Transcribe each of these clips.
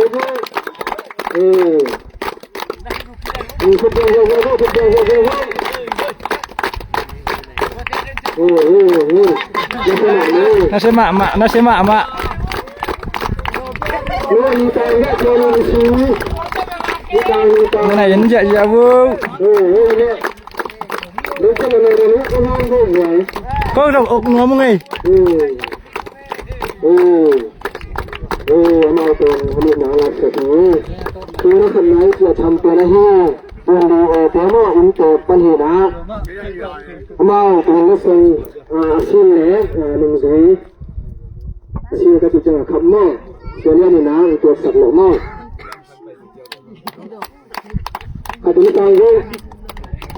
ເອີ ເອີ ເອີ ເອີ ເອີ ເອີ ເອີ ນາເຊມະມະ ນາເຊມະມະ ເອີ ມີການແລກເປັນຊື່ ມີການ ມີການ ນາເຢັນຢະຢະເວີ ເອີ ເອີ ເນາະ ເດີນເຂົ້າມາໃນເລື່ອງຂອງເຮົາເບິ່ງໄວ້ ເພິ່ນຕ້ອງອົກໜວມໄງ ເອີ ເອີ ເອີ ເອົາເປັນອະນຸນາລັກສັກນີ້ ຄືລະຄັນໄນເກືອທຳເປັນອາຮີ ເປັນດີເອເຕມອອິນເຕປະເທດນາ ເອົາເປັນລະສັງ ອາ ອາຊີນແລ ອາ ໜຶ່ງຊຸຍ ອາຊີນກະຕິຈັງຫວະຂັບມໍ ສ່ວນເລື່ອງນີ້ນາ ຕົວສັກເລາະມໍ ຂອບໃຈທ່ານຜູ້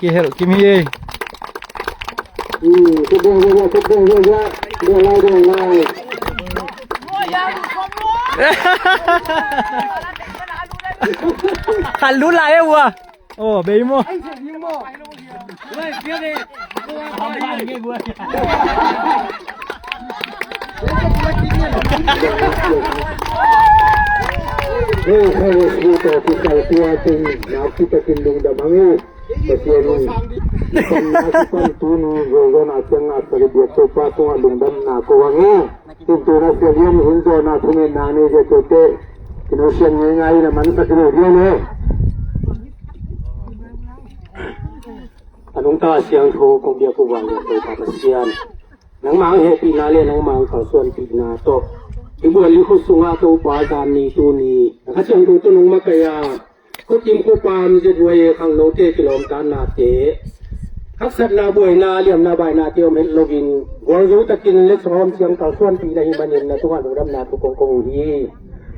Ki hel, ki mi ei. ຄັນລຸນຫຼາຍເດ້ອ. ໂອ້ ເບອີໂມ. ເອີ ເຂົ້າສູ່ຕົວທີ່ເຈົ້າຕົວຈິງ ນາວຄິດຈະກິນລຸງດຳເອົາ ປະເທດນີ້ ຄວາມໜ້າທີ່ປັນຕູນີ້ ໂຍນາເຈີງອາດປະເດດໂຕປາຕົວລຸງດຳນາກໍວ່າງ ເປັນໂຕນາເສຍລຽມ ເຫັນໂຕນາທຸເມນານີ້ ເຈໂຕເຕ ກິນເອົາສຽງງ່າຍໆນະ ມັນສະກິໂລດຽວເລີຍ. ອານຸງຕາສຽງໂທ ກົງເບຍກຸວາງ ໂຕປາປະຊຽນ ນັງມາງເຮປີນາເລ ນັງມາງເຂົ້າສວນປີນາໂຕ ທີ່ບວນລິຄຸສຸງາໂຕປາດານນີຕູນີ ນະຄະສຽງໂທ ໂຕນົງມະກະຍາ ໂຄຈິມໂຄປາມ ເຈັດໄວຄັງໂນເຕ ກິລອມຕານນາເຕ ຮັກສັດນາບວຍນາ ລຽມນາບາຍນາ ເຕອມເຮັດໂລວິນ ວອລໂລຕະກິນ ເລັກສະຫອມ ສຽງເຕົາສວນປີນາຫິມານິນ ນາຕຸຫາລຸງດຳນາ ຕຸກົງກົງຮີ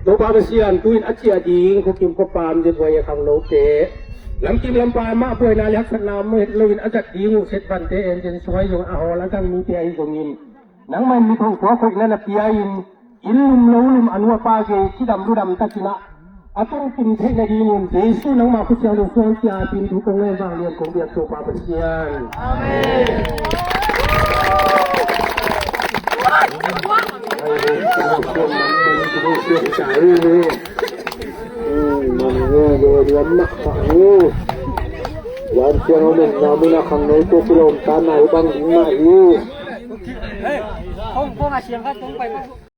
ໂຕປາປະຊຽນ ຕຸຍອັດເຊຍດີງ ໂຄກິມໂຄປາມ ເຈັດໄວຄັງໂນເຕ ລຳກິມລຳປາຍ ມະບວຍນາ ເລັກສັດນາ ເຮັດໂລວິນ ອາຈັດດີງ ເຊັດບັນເຕ ເອັນເຈນສວຍ ຍົງອາຫໍລະ ທັງມີເຕ ອາຫິກົງຍິນ ນາງມັນມີຂອງຕົວຄົນນັ້ນນະ ເປຍອິນ ອິນລຸມໂລລຸມອະນຸວະປາເກ ທີ່ດຳລຸດຳຕະກິນະ ອາຕົງກິນເທນະດີນຸນ ເຈຊູນາງມາຄຸເຊວໂລຊວງເຈຍ ປິນທຸກົງເລີຍ ວາງລຽນກົງວຽກໂຕປາປະຊຽນ. ອາເມນ. ອືມ ມັນເງີຍຢູ່ລວມມາກກວ່ານີ້ ວານສຽງເອົາເງິນນາມື້ນາຄັງໃນຕົວກິໂລມຕານາຍບັງດິງມາອີກ.